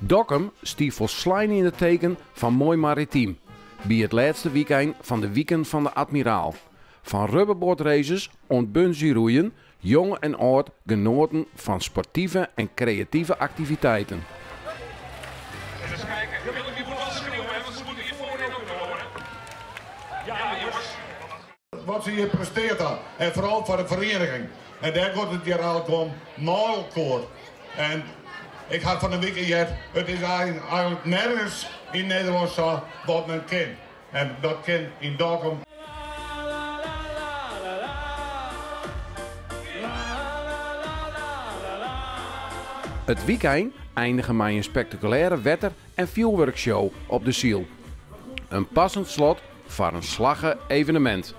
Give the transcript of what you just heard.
Dokkum stie folslein yn it teken fan moai maritym by it lêste wykein fan de Wiken fan de Admiraal. Fan rubberboatraces oant bungeeroeien, jong en âld genoaten fan sportive en kreative aktiviteiten. Eens kijken. Willem, je moet wel schreeuwen, hè, want ze moeten hier voorin ook nog horen. Ja, jongens. Wat se hjir presteard ha en foaral foar de ferieniging. En dêr giet it hjir eigentlik om, mei elkoar. En ik ha fan 'e wike heard, it is eigentlik nergens yn Nederlân sa wat men kin. En dat kin yn Dokkum. It wykein einige mei in spektakulêre wetter en fjoerwurkshow op de Syl. In passend slot foar in slagge evenemint.